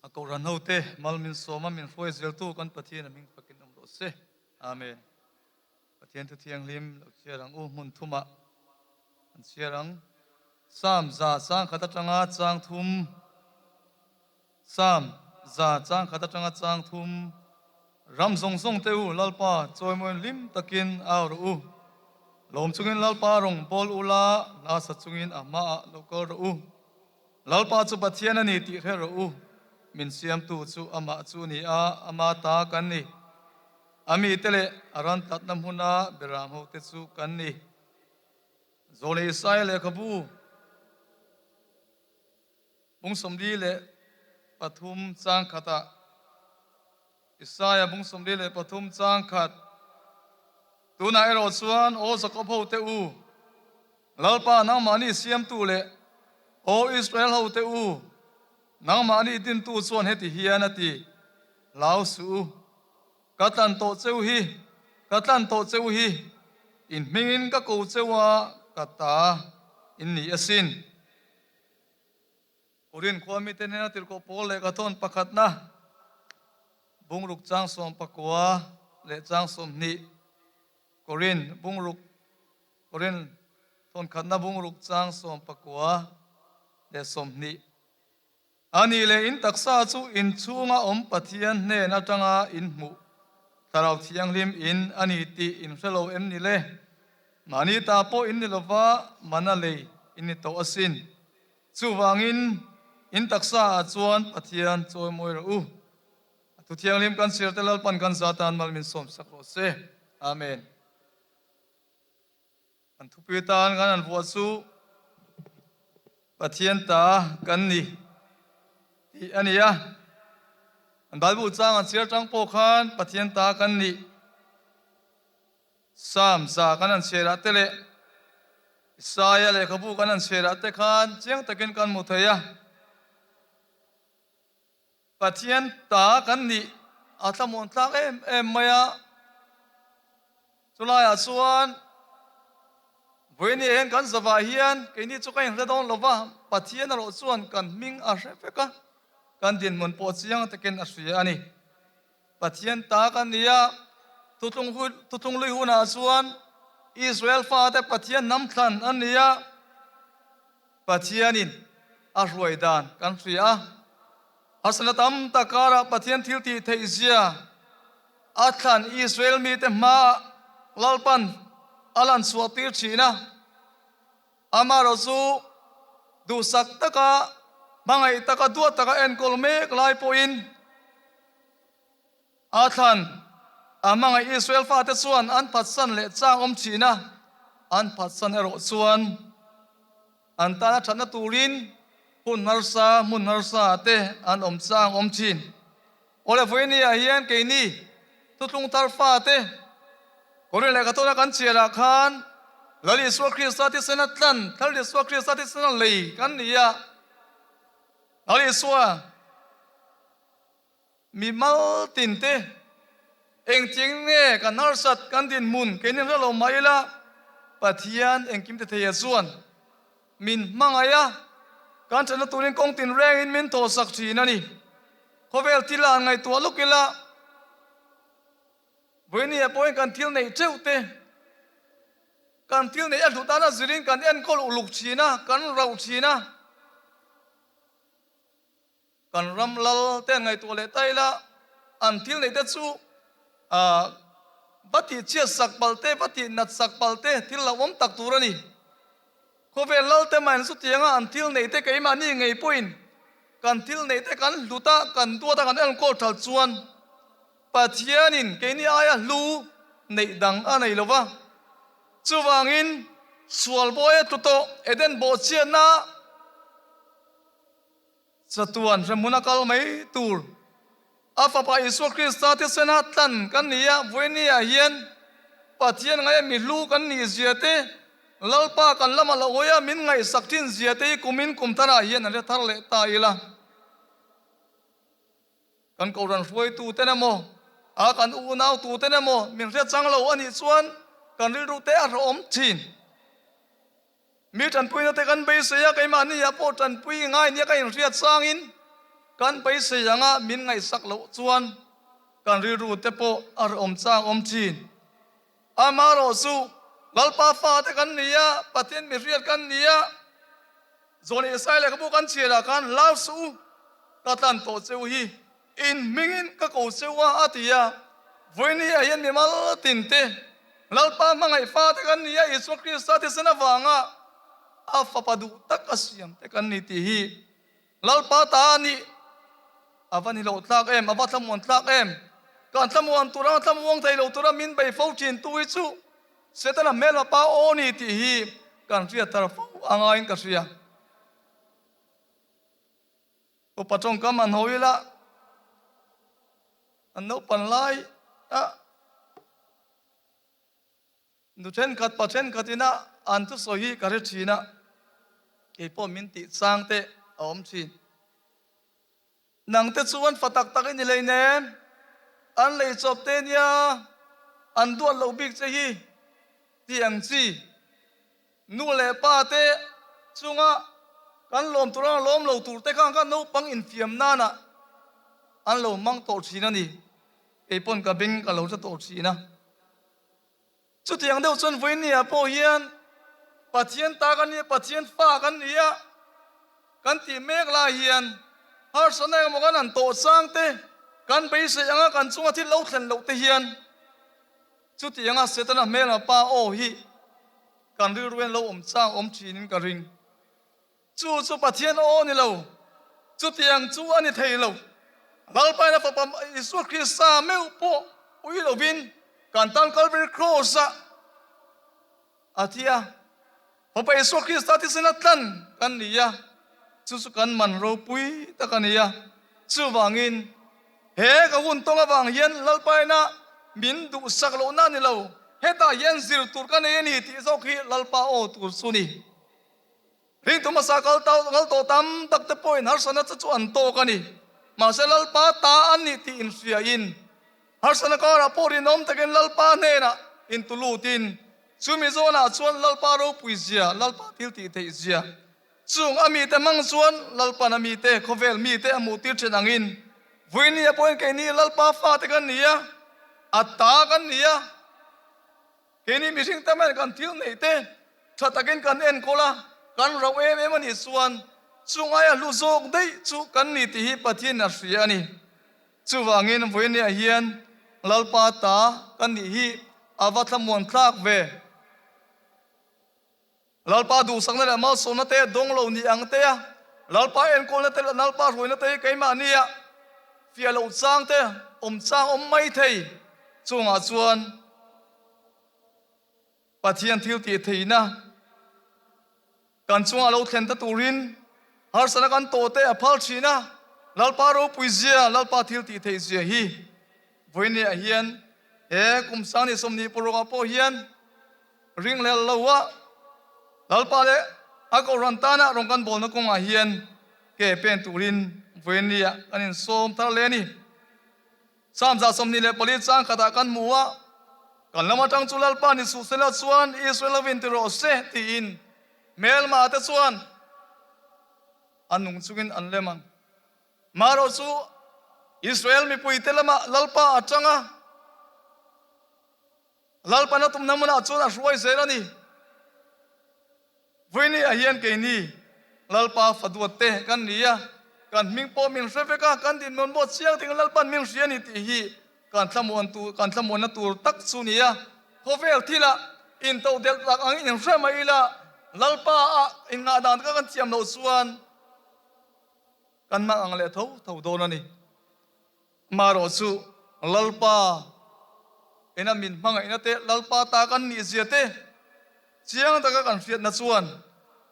A Kohhran hote mal min sawma min hruai zeltu kan Pathian a hming fakin awm rawh se. Amen. Pathian thu thianghlim lo chhiar ang u hmun thumah an chhiar ang. Psalm 101 atanga chang thum Psalm 101 atanga chang thum Ram zawng zawng te u Lalpa chawimawiin hlim takin au rawh u. Lawm chungin Lalpa rawng bawl ula hla sa chungin a hmaah lo kal rawh u. Lalpa chu Pathian a ni tih hre rawh u, min siamtu chu amah chu a ni a, ama ta kan ni. A mite leh a ran tlatna hmuna beram hote chu kan ni. Zawlei Isaia lehkhabu bung 43 chang khatah Isaia bung 43 chang khat, Tunah erawh chuan aw Jakob hote u, Lalpa nangmahni siamtu leh aw Israel hote u, nangmahni dintu chuan heti hian a ti, Hlau suh u, ka tlan tawh cheu hi, ka tlan tawh cheu hi, in hmingin ka ko cheu a, ka ta in ni asin. Korin khua mite hnena tirhkoh pawl leh ka thawn pakhatna bungruk chang 19 leh chang 20 Korin bungruk Korin thawn khatna bungruk chang 19 leh 20 A nih leh in taksa chu in chhunga awm Pathian hnen atanga in hmuh Thlarau Thianghlim in a ni tih in hre lo em ni le? Mahni ta pawh in ni lova mana lei in ni tawh asin. Chuvangin, in taksa ah chuan Pathian chawimawi rawh u. A thu thianghlim kan chhiar te Lalpan kan za tan mal min sawm sak rawh se. Amen. Kan thupui tan kan han vuah chu Pathian ta kan ni tih a ni a. Kan Bible chang an chhiar tang pawh khan Pathian ta kan ni. Psalm za kan han chhiarah te leh Isaia lehkhabu kan han chhiarah te khan chiang takin kan hmu thei a. Pathian ta kan nih a thlamuan tlak em em mai a. Chulaiah chuan vawiin hian kan zavah hian keini chu ka inhre dawn lo va, Pathian erawh chuan kan hming a hre vek a, kan dinhmun pawh chiang takin a hria a ni. Pathian ta kan ni a, Thuthlung lui hunah chuan Israel fate Pathian hnam thlan an ni a, Pathianin a hruai dan kan hria a. Harsatna tam tak karah Pathian thil tih theih zia a thlan Israel mite hmaah Lalpan a lan chhuah tir thin a. Amaherawh chu duhsak taka, hmangaih taka, duat taka enkawl mek lai pawhin a thlan a hmangaih Israel fate chuan an phatsan leh chang awm thin a, an phatsan erawh chuan an tana thatna turin hun harsa, hmun harsa te an awm chang awm thin. Awle vawinia hian keini Thuthlung thar fate Korin lehkha tawna kan chiarah khan Lal Isua Krista thisena tlan, Lal Isua Krista thisena lei kan ni a. Lal Isua mi mal tin te engtin nge kan harsat kan dinhmun keini hre lo mah ila Pathian engkim ti thei a chuan Min hmangaih a, kan thatna turin kawng tinrengin min thawhsak thin a ni. Khawvel thil ah ngaihtuah luk ila, vawinia pawhin kan thil neih teuh te, kan thil neih a hlut dana zirin kan enkawl uluk thin a, kan rauh thin a. Kan ram lal te an ngaihtuah leh ta ila, an thil neih te chu va tih chhiat sak palh te, va tih nat sak palh te thil hlauhawm tak tur a ni. Khawvel lal te mah in chutianga an thil neih te keimahni ngei pawhin kan thil neih te kan hlut a, kan duat a, kan enkawl that chuan Pathianin keini aia hlu neih dang a nei lo va. Chuvangin sual bawi a tlu tawh Eden bawhchhiatna Chatuan hremhmun a kal mai tur a Fapa Isua Krista thisena tlan kan ni a, vawinia hian Pathian ngaia mi hlu kan nih zia te, Lalpa kan lama lo hawi a min ngaihsak thin zia te hi kumin kum tharah hian an hre thar leh ta ila. Kan Kohhran hruaituten emaw, a kan unaututen emaw min hre chang lo a nih chuan kan rilru te a hlawhawm thin. Mi tanpuina te kan beisei a, keimahni ah pawh tanpui ngai nia ka inhriat changin. Kan beisei anga min ngaihsak loh chuan kan rilru te pawh a rawh awm chang awm thin. Amaherawhchu, Lalpa fate kan ni a, Pathian mihriat kan ni a, Zawn Isai lehkhabu kan chhiarah khan hlau suh u, ka tlan tawh che u hi, in hmingin ka ko che u a, a ti a. Vawiini ah hian mimal tin te, Lalpa hmangaih fate kan ni a, Isua Krista thisen avanga a fapa duh tak a siam te kan ni tih hi Lalpa ta a nih, a va ni loh tlak em, a va thlamuan tlak em? Kan thlamuan tur anga thlamuang thei lo tura min bei fo thin tu hi chu Setana hmelma pa aw ni tih hi kan hriat thar fo a ngaiin ka hria. Upa tawngkam an hawi ila, an naupan lai a. Nu thenkhat pa thenkhat ina an thusawi hi ka hre thin a, kei pawh min tih chang te a awm thin. Nang te chu an fa tak tak i ni hleinem, an lei chawp te nia an duat loh bik che hi ti ang chi. Nu leh pa te chunga kan lawm tur anga lawm lo tur te khan kha naupang infiam nana an lo hmang tawh thin a ni. Kei pawn ka beng ka lo hre tawh thin a. Chutiang deuh chuan vawinia pawh hian Pathian ta kan nia, Pathian fa kan ni a, kan tih mek lai hian harsatna engemaw kan han tawh chang te, kan beisei anga kan chunga thil lo thlen loh te hian chutianga Setana hmelma pa aw hi kan rilru hian lo awm chang awm thinin ka ring. Chu chu Pathian aw ni lo, chutiang chu a ni thei lo. Lalpaina Fapa Isua Krista meuh pawh ui lovin kan tan Kalvari Kraws-ah a thi a. Fapa Isua Krista thisen a tlan kan ni a, chu chu kan man ropui tak a ni a. Chuvangin he ka hun tawng avang hian Lalpaina min duhsak lohna a ni lo, hetah hian zir tur ka nei a ni tih zawk hi Lalpa aw tur chu ni. Ringtu hmasa kal kal tawh tam tak te pawhin harsatna chu chu an tawk a ni. Mahse Lalpa ta an nih tih inhriain harsatna karah pawh rinawm takin Lalpa hnenah intu lutin chumi zawnah chuan Lalpa ropui zia, Lalpa thil tih theih zia chung a mite hmang chuan Lalpan a mite, khawvel mite a hmuhtir thin angin Vuinia pawhin keini Lalpa fate kan ni a, a ta kan ni a. Keini mihring tam hian kan thil neih te tha takin kan enkawl a, kan rauh em em a nih chuan chung aia hlu zawk daih chu kan ni tih hi Pathian a hria a ni. Chuvangin vawinia hian Lalpa ta kan nih hi a va thlamuan thlak ve. Lalpa duhsakna leh malsawmna te dawng lo ni ang te a, Lalpa enkawlna te leh Lalpa hruaina te hi keimahnia fiah loh chang te awm chang awm mai thei. Chungah chuan Pathian thil tih theihna kan chungah lo thlen ta turin harsatna kan tawh te a phal thin a, Lalpa ropui zia, Lalpa thil tih theih zia hi vawinia hian he kum sang ni 20 parukah pawh hian Ringhlel lo a, Lalpa leh a Kohhran tana rawn kan bawlna kawngah hian ke pen turin vawinia kan insawm thar leh a ni. Psalm 24 chang khatah kan hmu a, Kan lam atang chu Lalpa ni suh sela chuan Israel lovin ti rawh se tiin hmelma te chuan a nung chungin an lem ang. Marawh chu Israel mipuite lamah Lalpa atanga Lalpan a tumna hmunah chuan a hruai zel a ni. Vawiini ah hian keini Lalpa faduat te kan ni a, kan hming pawh min hre vek a, kan dinhmun pawh chiang takin Lalpan min hria a ni tih hi kan thlamuan tur, kan thlamuanna tur tak chu ni a. Khawvel thilah intodelh tak angin inhre mai ila, Lalpa ah inngah dan kha kan thiam loh chuan kan hmang ang leh tho tho dawn a ni. Marawh chu Lalpa ina min hmangaihna te, Lalpa ta kan nih zia te chiang taka kan hriatna chuan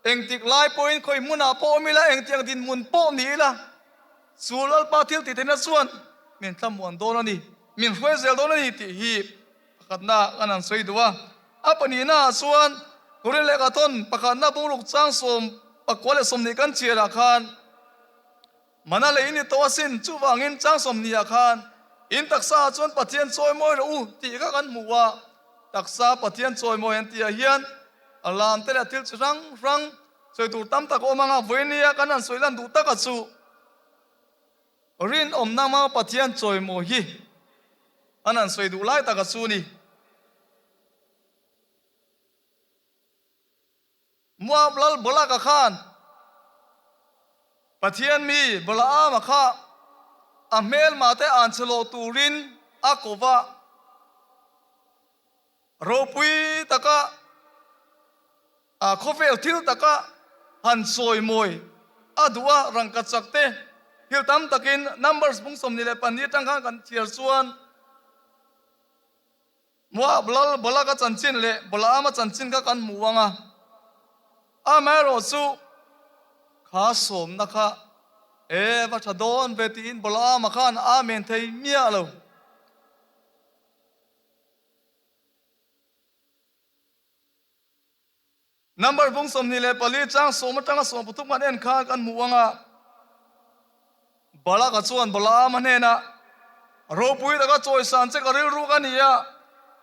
engtik lai pawhin khawi hmunah pawh awm ila, engtiang dinhmun pawh ni ila, chu Lalpa thil tih theihna chuan min thlamuan dawn a ni, min hruai zel dawn a ni tih hi pakhatna kan han sawi duh a. A pahnihnaah chuan Korin lehkhathawn pakhatna bungruk chang 69 kan chhiarah khan, Mana lei ni tawh asin, chuvangin chang 20 ah khan in taksa ah chuan Pathian chawimawi rawh u tih kha kan hmu a, taksa Pathian chawimawi an tih ah hian a lam te leh thil chi hrang hrang sawi tur tam tak a awm ang a, vawinia kan han sawi lan duh taka chu. Rinawmna hmanga Pathian chawimawi hi an han sawi duh lai taka chu ni. Moab lal Balaka khan Pathian mi Balaama kha a hmelmate an che lawh turin a ko va. Ropui taka a khawvel thil taka han chawimawi a duh a, rangka chak te thil tam takin Numbers bung 22 atang khan kan chhiar chuan Moab lal Balak-a chanchin leh Balaam-a chanchin kha kan hmu ang a, amaherawhchu kha sawmna kha e va tha dawn ve tiin Balaam-a khan a amen thei miah lo. Number bung 24 chang sawm atanga 13 kan en khan kan hmuh ang a, Balak-a chuan Balaam-a hnenah, Ropui taka chawisan che ka rilru ka ni a,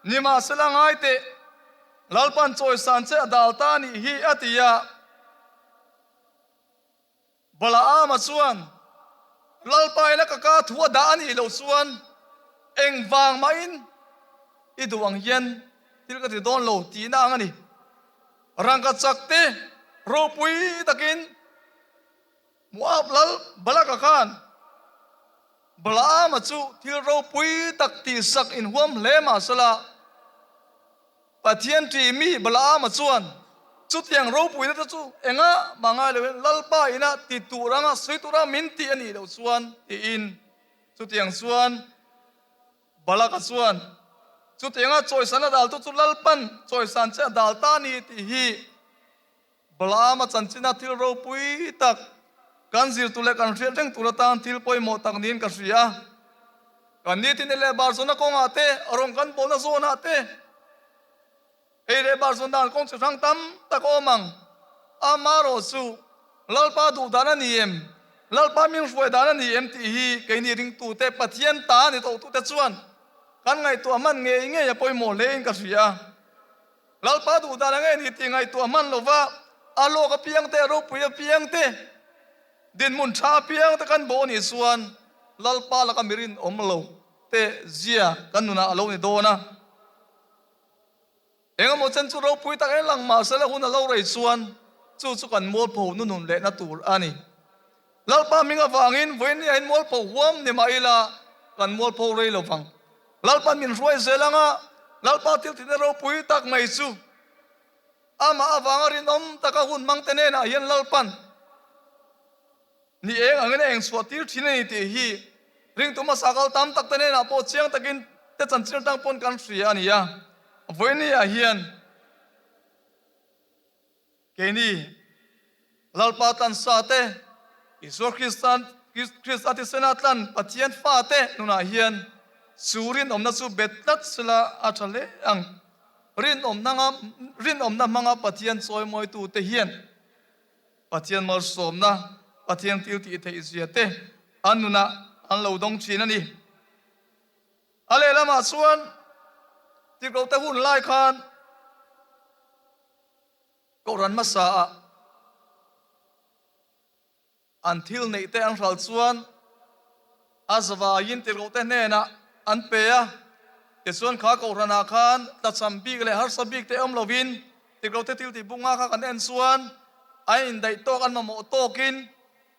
nimahsela ngai teh, Lalpan chawisan che a dal ta a nih hi, a ti a. Balaama chuan, Lalpa ina ka ka thu a dah a nih loh chuan engvang mahin i duh ang hian thil ka ti dawn lo tihna ang a ni. Rangka chak te ropui takin Moab lal Balaka khan Balaama chu thil ropui tak tihsak inhuam hle mahsela, Pathian ṭih mi Balaama chuan chutiang ropuina te chu engah mah ngai loin Lalpa ina ti tur anga sawi tura min tih a nih loh chuan tiin chutiang chuan Balaka chuan chutianga chawisan a daltu chu Lalpan chawisan che a dal ta a ni tih hi Balaama chanchina thil ropui tak kan zir tur leh kan hriat reng tur atan thil pawimawh tak niin ka hria. Kan nitin ei leh bar zawnna kawngah te, rawng kan bawlna zawnah te, ei leh bar zawn dan kawng chi hrang tam tak a awm ang. Amaherawh chu Lalpa duh dan a ni em? Lalpa min hruai dan a ni em tih hi keini ringtute, Pathian ta ni tawhtute chuan kan ngaihtuah hman ngei ngei a pawimawh hlein ka hria. Lalpa duh dan a ngei ni tih ngaihtuah hman lova a lawk apiang te, a ropui apiang te, dinhmun tha apiang te kan bawh anih chuan Lalpa laka mi rinawm lo te zia kan nunah a lo ni dawn a. Engemaw chen chu ropui tak eng lang mahse la hun a lo rei chuan chu chu kan mualpho nunun lehna tur a ni. Lalpa hming avangin vawiin ni ahin mualpho huam ni mah ila kan mualpho rei lo vang. Lalpa'n min hruai zel anga Lalpa thil tihna ropui tak mai chu amah avanga rinawm taka hun hmangte hnenah hian Lalpa'n ni eng angin a eng chhuah tir thin a ni tih hi ringtu hmasa kal tam takte hnenah pawh chiang takin te chanchin atang pawn kan hria a ni a. Vawiin ni ah hian Keini Lalpa tlansa te, Isua Kristan Krista thisena tlan Pathian fate nunah hian chu rinawmna chu bet tlat sela a tha hle ang. Rinawmna rinawmna hmanga Pathian chawimawitute hian Pathian malsawmna, Pathian thil tih theih zia te an nunah an lo dawng thin a ni. A lehlamah chuan Tirhkohte hun lai khan Kohhran hmasa ah an thil neih te an hral chuan a zavaiin tirhkohte hnenah an pe a, tichuan kha kohhran ah khan tlachham bik leh harsa bik te awm lovin tirhkohte thil tih bunga kha kan en chuan an indaih tawk an mamawh tawkin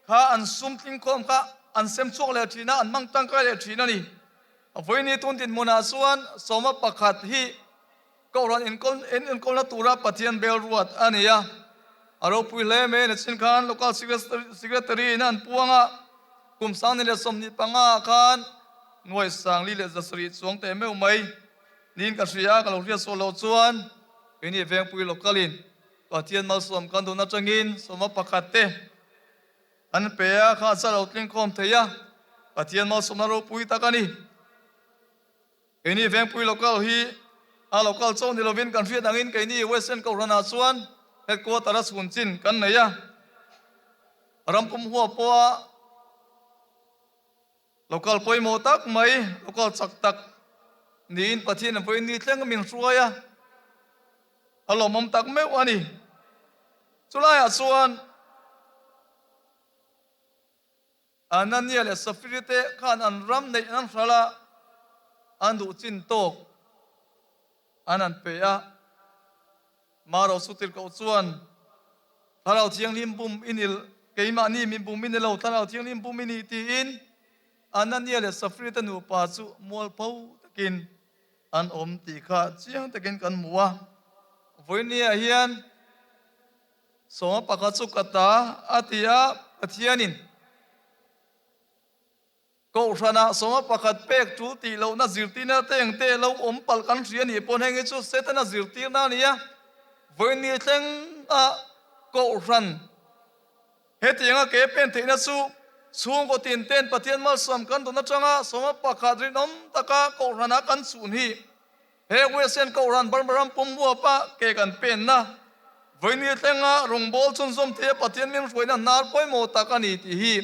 kha an sum tlingkhawm kha an sem chhuak leh thin a, an hmang tangkai leh thin a ni. Vawiini tun dinhmunah chuan sawma pakhat hi Kohhran inkawlna tura Pathian bel ruat a ni a, a ropui hle mai a ni. Chin khan Local Secretary in an puang a, kum 2025 ah khan nuai 47 chuang teh meuh mai niin ka hria a, ka lo hriat sual loh chuan keini Vengpui Local in Pathian malsawm kan duhna atangin sawma pakhat te an pe a, kha a lo tlingkhawm thei a, Pathian malsawmna ropui tak a ni. Keini Vengpui Local hi a local chauh ni lovin kan hriat angin keini West End Kohhranah chuan headquarter a chhun chin kan nei a. Rampum hua pawha local pawimawh tak mai, local chak tak niin Pathian a vawiin ni thleng min hruai a, a lawmawm tak meuh a ni. Chulaiah chuan. Anania leh Safiri te khan an ram neih an hralh a, an duh chin tawk an han pe a. Maro Sutirkoh chuan, Thlarau Thianghlim bum i ni, keimahni min bum i ni lo, Thlarau Thianghlim bum i ni, tiin Anania leh Safiri te nupa chu mualpho takin an awm tih kha chiang takin kan hmu a. Vawinia hian Sawma pakhat chu ka ta a ti a, Pathianin Kohhranah sawma pakhat pek tul tih lohna zirtirna te eng te lo awm palh kan hria nih pawn heng hi chu Setana zirtirna a ni a, vawiin thleng a Kohhran hetianga ke pen theihna chu chhungkaw tin ten Pathian malsawm kan dawn atanga sawma pakhat rinawm taka Kohhranah kan chhun hi He Western Kohhran Burma ram pum huapa ke kan penna vawiin thlenga rawngbâwl chhunzawm theia Pathian min hruaina hnar pawimawh tak a ni tih hi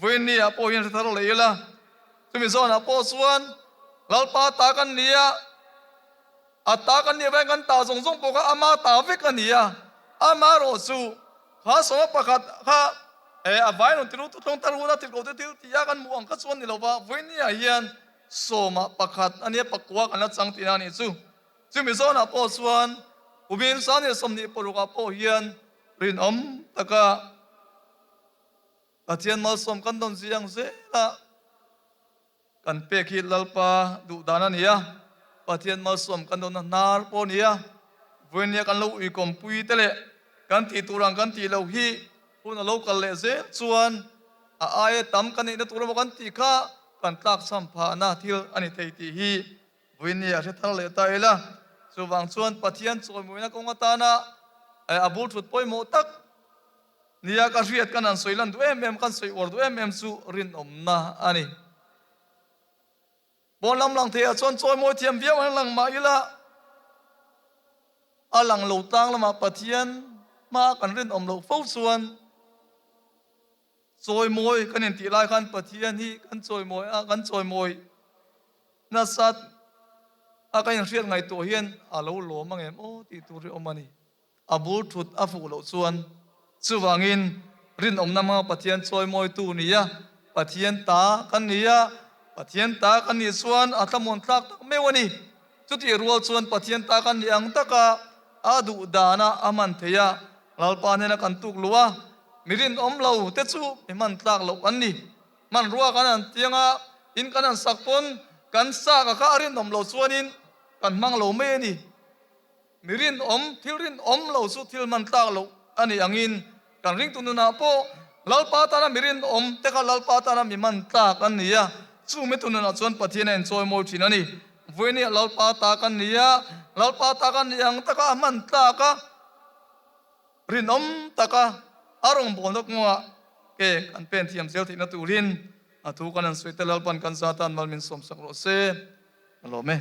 vawiin ah pawh hian hre thar leh ila. Chumi zawnah pawh chuan Lalpa ta kan ni a, a ta kan nih avangin kan ta zawng zawng pawh kha ama ta vek a ni a, amaherawh chu kha sawma pakhat kha a vai rawn ti ru tu tlawng tar huna thil ko te thil tih a kan hmuh ang kha chuan ni lova vawiin ah hian Sawmah pakhat a nia pakua kan la chang tihna a nih chu. Chumi zawnah pawh chuan kumin Sangni 26 ah pawh hian rinawm taka Pathian malsawm kan dawn zui ang zel a, kan pek hi Lalpa duh dan a ni a, Pathian malsawm kan dawnna hnar pawh a ni a, vawinia kan lo uikawmpui te leh kan tih tur ang kan tih loh hi hun a lo kal leh zel chuan a aia tam kan neihna tur emaw kan tih kha kan tlakchham phahna thil a ni thei tih hi vawiin a hre thar leh ta ila. Chuvang chuan Pathian chawimawina kawng atana a bul thut pawimawh tak nia ka hriat kan han sawi lan duh em em, kan sawi uar duh em em chu rinawmna a ni. Pawn lam lang theiah chuan chawimawi thiam viau an lang mah ila, a lang lo tlang lamah Pathian hma kan rinawm loh fo chuan chawimawi kan intih lai khan Pathian hi kan chawimawi a, kan chawimawi nasat a kan inhriat ngaihtuah hian a lo lawm ang em aw tih tur hi awm a ni. A bul thut a fuh loh chuan chuvangin rinawmna hmanga Pathian chawimawitu ni a, Pathian ta kan ni a, Pathian ta kan nih chuan a thlamuan tlak tak meuh a ni. Chutih rual chuan Pathian ta kan nih ang taka a duh dana a hman theih a, Lalpa hnena kan tuk luh a, mi rinawm lo te chu mi hman tlak loh an ni. Hmanrua kan han tiang a, in kan han sak pawn kan sak a kha a rinawm loh chuanin kan hmang lo mai a ni. Mi rinawm, thil rinawm lo chu thil hman tlak loh a nih angin kan ringtu nunah pawh Lalpa tana mi rinawm te kha Lalpa tana mi hman tlak an ni a, chu mi tu nunah chuan Pathian a inchawi mawi thin a ni. Vawinia Lalpa ta kan ni a, Lalpa ta kan nih ang taka a hman tlak a, rinawm taka a rawngbawlna kawngah ke kan pen thiam zel theihna turin a thu kan han sawi te Lalpan kan za tan mal min sawmsak rawh se. Ka lawm e.